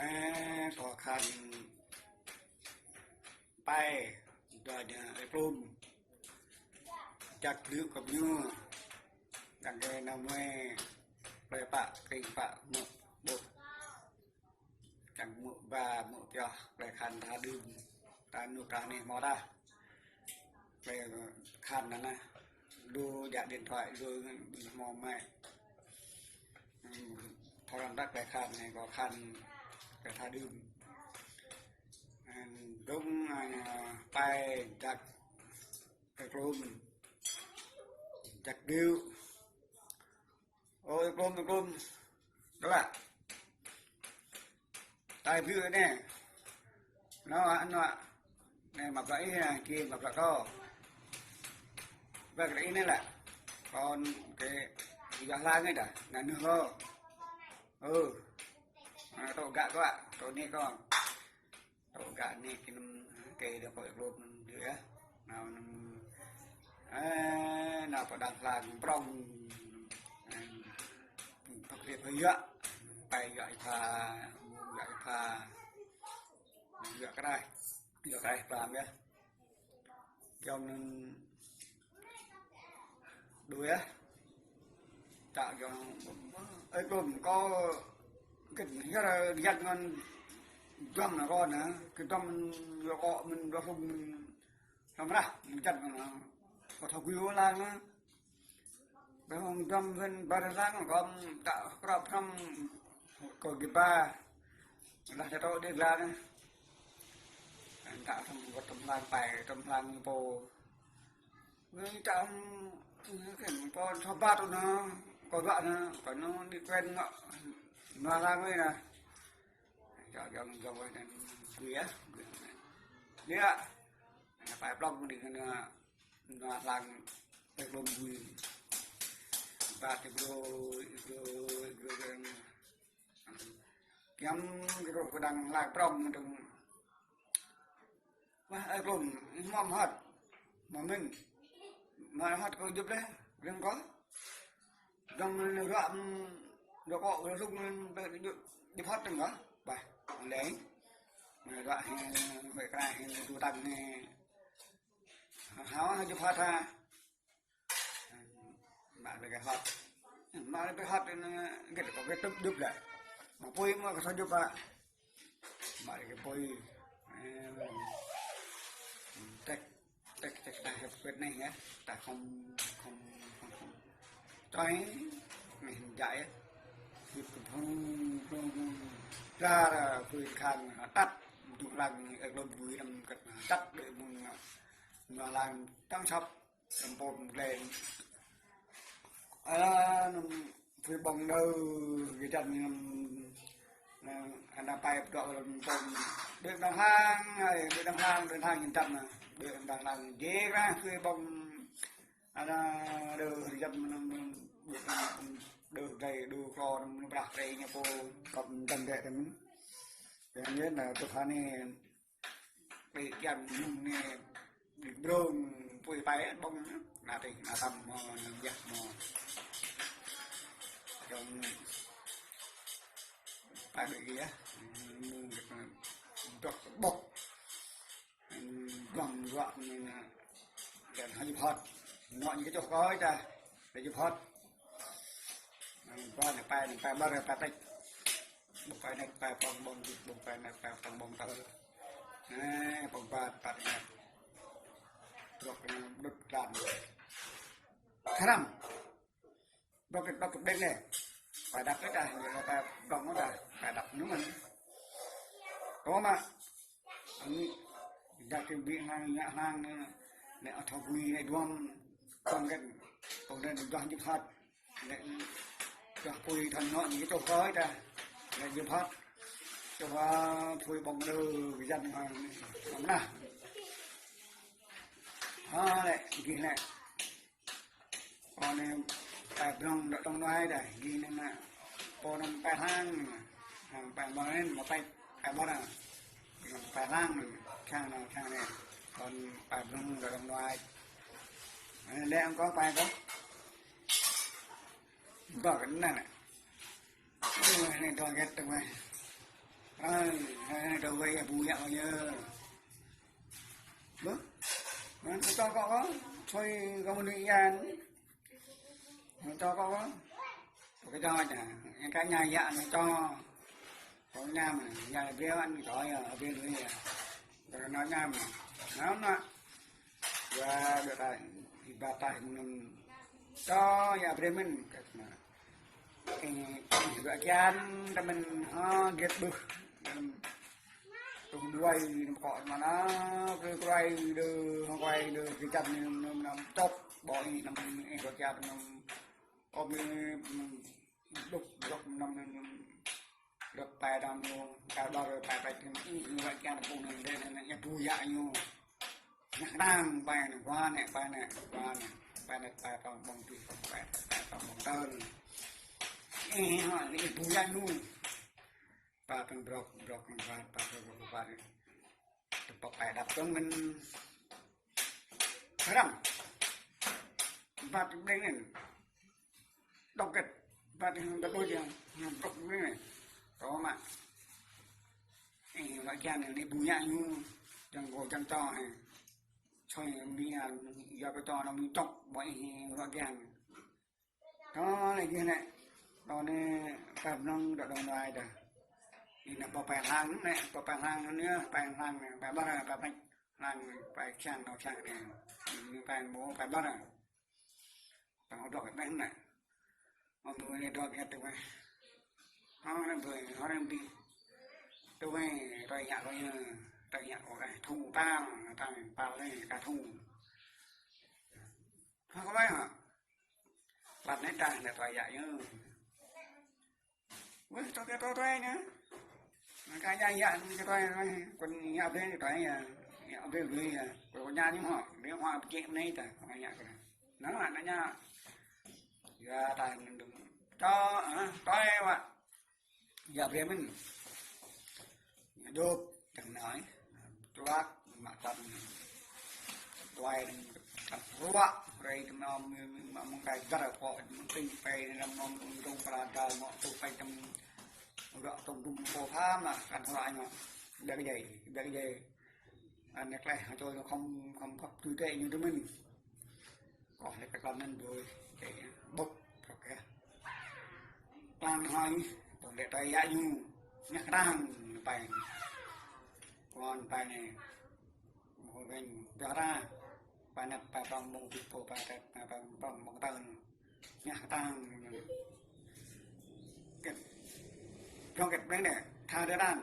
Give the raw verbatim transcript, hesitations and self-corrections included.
Ơ, kâo khăn pai, dua ñu ơi plum. Čăk đư̆ kơ ñu. Čăk kơ nao mơi, plơi pă, kring pă, mŭk, ƀŭk. Čăk mŭk ba, mŭk pioh, plơi khăn ta đưm. Ta nuk ta neh mơ̆ ta. Plơi khăn anŭn, lu jak điện thoại, lu mơ̆ mơi. Ừm, thâo lăng tăk plơi khăn anai, kâo khăn plơi tha đưm. Ừm, dŏng, ơ, pai čăk ơi plum, čăk đư̆. Ơ, ơi plum, ơi plum. Đó là tai bự anai. Nó, nó. Anai mă plơi ih anai, kiăng mă plơi kâo. Plơi ih anai lah. Kâo kơ yua hlang anai dah. Anŭn hơ̆. Ơ. Anai tŏ gak kâo, tŏ anai kâo. Tŏ gak anai kơ anŭn, kơ dŏ kâo ơi plum anŭn yơh. Nao anŭn, ơ, nao pơ đang hlang prŏng. Ơ, pơkriăp pơyuă. Pai yua ih pha, yua ih pha. Yua kraih. Yua kraih pơm yơh. Yua anŭn đuaĭ yơh. Čăk yua, ơi plum kâo kơ hiăr jăk ngăn dăm na kâo na, kơ dăm yua kâo mơ̆n dua hlung mơ̆n. Samơ̆ rah, mơ̆n jăk ngăn na. Kâo thâo gui ôh lăng na. Ƀơi hông dăm ven bar lăng kâo ta krăp hrăm kâo gih ba. Lah ta tŏ đĕ lăng. Ta hrăm kâo tŏm lăng pai, tŏm lăng pô. Ven ta hrăm, kơ pô thâo bat na, kâo dua na, kâo nao đi quen ngă. Nao lăng ven na. Čăk yua, yua ven anŭn gui yơh, gui. Anai lah. Anai pai plŏng đi anŭn. Nao lăng ơi plum gui. Bat ih brơi, ih brơi, ih brơi. Kiăng kơ rŏh kơ đang lăng prŏng mơ̆n tŏng. Wah, ơi plum, ih mơ̆ hơ̆t. Mơ̆ mơ̆n. Mơ̆ hơ̆t kâo djŏp laih, rơ̆ng kâo. Dŏng anai ruă, ưm, dŏ kâo, dŏ hlŭk anai, djŏp, djŏp hơ̆t tŏng kâo. Bah, lĕ. Anai ruă hĭ, huĭ kra hĭ, tu tăng hĭ. Hao hă djŏp hơ̆t hă. Mă lĕ kơ hơ̆t. Mă lĕ kơ hơ̆t anŭn, gĕt kâo kơ tŭp djŏp lĕ. Mă apui mơ̆ kơ sa djŏp hă. Mă lĕ kơ apui. Ơ, tĕk, tĕk, tĕk ta hĕp kơ anai yơh. Ta khŏm, khŏm, khŏm, khŏm. Čoi, anai hĭ jăk yơh. Hĭp kơ phung, phung, phung. Dar, apui khăn, tăt. Dŭ lăng, ơi plum gui năm kơ tăt, đuaĭ mơ̆n. Nao lăng, tŏng săp. Tăm pô mơ̆ng glai. Ơ, anŭn phui ƀơ̆ng đơ, gih čăn anŭn, anŭn, anŭn pai pơdŏ lăm pôm. Đuaĭ đang hlang, ai, đuaĭ đang hlang, đuaĭ đang hlang ñu čăn anŭn. Đuaĭ đang hlang, jĕ rah phui ƀơ̆ng. Anŭn đơ, gih čăn anŭn, anŭn, đơ glai, đơ klô, anŭn, anŭn prah, prah ñu pô, kŏp čăn đĕ anŭn. Yang yơh, anŭn, tŭ hơnai, Ƀơi kiăng mơ̆ng anai, brông, apui pai ƀơ̆ng, anŭn tih, anŭn tăm mơ̆, anŭn yah mơ̆. Yơh, pai ƀơi gih yơh, mơ̆ng gih anŭn, dŏ ƀŏk. Anŭn, dŏng ruă anŭn, anŭn, kiăng hơjŭp hơt. Anŭn ñu kơ čoh kơ ơi ta, hơjŭp hơt. Anŭn, ƀơi anai pai, anŭn pai ƀơi, pai tĕč. Ƀơ̆ng pai anai, pai prŏng ƀơ̆ng, ƀơ̆ng pai anai, pai prŏng ƀơ̆ng tơ. Anai, ƀơ̆ng pai, pai anai. Brŏk anai, đŭt đan. Khram. Brŏk, brŏk, brŏk anai. Pai đăp anai ta, ñu pai prŏng anai ta, pai đăp anŭn mơ̆n. Kơ mă. Anai, jak kơ ƀing hlang, ngă hlang anai, anai ăt thâo gui anai duăm, prŏng gĕt. Prŏng anai duah hơjŭp hơt. Lĕ, čoh apui thăn anŭn ñu čoh kơ ơi ta. Lĕ hơjŭp hơt. Čoh apui ƀơ̆ng đơ gih čăn hăng anŭn. Ha, lĕ, gih lĕ. Kâo anai pai prŏng dŏ tŏng nuai đah, gih anai anŭn. Pô anŭn pai hlang. Hăng pai ƀơ̆ng anŭn, mă pai, pai ƀơ̆ng anŭn. Pai hlang, čang anŭn, čang anai. Kâo anai pai prŏng dŏ tŏng nuai. Anai lĕ kâo pai kâo. Ƀơ̆ng anŭn anai. Ơ, anai dŏ gĕt tŏng mơ̆. Ai, hai, hai, dơ wai, abu yak wai yơ. Bơ? Nă, tơ čô kâo kâo, sui kâo mơnuih yan. Nă, tơ čô kâo kâo. Kâo kơ čô čă, yang kơ ña yak nă čô. Kâo ñam, ña lĕ biă ăn čô yơ, biă lui yơ. Kâo nă ñam. Nă, nă. Wa, biă tai, ibat tai mơnăm. Čô, ya, brơi mơ̆n, kơ nă. Ih, ih, ră kian, tơ mơ̆n, ha, giĕt bưh. Tơm, tơm đuaĭ, năm kŏ mơnă, kơ kruai đơ, ha, kruai đơ, kơ čăp ni, năm, năm, năm, čŏk, ƀô̆ ih, năm, ih, ră kian, năm, ôp, ih, năm, đŭk, đŭk, năm, năm, năm, đŭk, pai, năm, năm, kơ đôr, pai, pai, năm, ih, ih, ră kian, pung, năm, đe, năm, năm, ih, bu, ya, ñu. Ñă đang pai nă, wa nă, pai nă, wa nă, pai nă, pai tong ƀong tui, pai, pai tong ƀong tơl. Ih, ha, ih bu ya ñu. Pai tong brŏk, brŏk tong pai, pai tong brŏk, pai. Tơpă pai đăp tong mơ̆n. Răm. Pai tong ƀlĕng anŭn. Đŏk gĕt, ƀă tơhăng tơlơi yang, yang brŏk mơ̆n anai. Tơ mă. Ih, wa kian anai, ih bu ya ñu, jang kâo jang čô, ih. Sui mi anŭn, ya kơ čô anŭn mi čŏk, ƀô̆ ih, wa kian. Tơ lĕ gih anai. Tơ anai, kar nong, dŏ dong dai dah. Ih, nă, pơ pai hlang anai, pơ pai hlang anai, pai hlang anai, pai ƀar, pai pai hlang, pai kiăng, pai kiăng anai. Ih, pai ƀô̆, pai ƀar. Păng hơdrŏk ƀĕ anai. Mă ƀơi anai dŏ ƀĕ tui wai. Hơ anai ƀơi, hơ anai ƀĭ. Tui wai, tui yă, tui yă, tui yă, ôh, ih, thu pal, pal, pal anai, ka thu. Hơ kơ wai hă? Pal anai dah, anai tui yă yơ. Weh, tui kơ tui tui anai. Mă kơ yă yă, anai tui tui, kơ yă ƀĕ tui yă. Yă ƀĕ ƀĕ yă. Kơ yă ñu hă, ƀĕ hă ƀĕ anai ta, kơ yă kơ. Nă, nă, nă, nă. Ya, ta nưng dưng. Čô, ha, tui wa. Ya, brơi mơ̆n. Ya, dŏp, tơng nai. Tuak, mă tăm. Tuai, tăm ruă. Rai, tăm nơm, mă mơ̆ng kai dar pô, mơ̆ng tĭng pai, nơm nơm, mơ̆ng dong pra dar, mă tu pai tăm. Ruă tăm dum pô pha, mă, kan ruă ñu. Biă kơ djai, biă kơ djai. Anai kleh, hă čô ñu khŏm, khŏm khŏp tui kơ ñu tơ mơ̆n. Kơ lĕ kơ tlam anŭn ƀơi, kơ ƀŭk, brŏk kơ. Tlam hơi, tơl lĕ tui yă ñu, ñă đang, pai. Kơ pai anai, mơ̆ ven, biă ra, pai năp, pai prong ƀong tui pô, pai tet, pai prong ƀong tơl. Ñă đang. Gĕt. Prong gĕt ƀlĕng anai. Tha dơ̆ dan.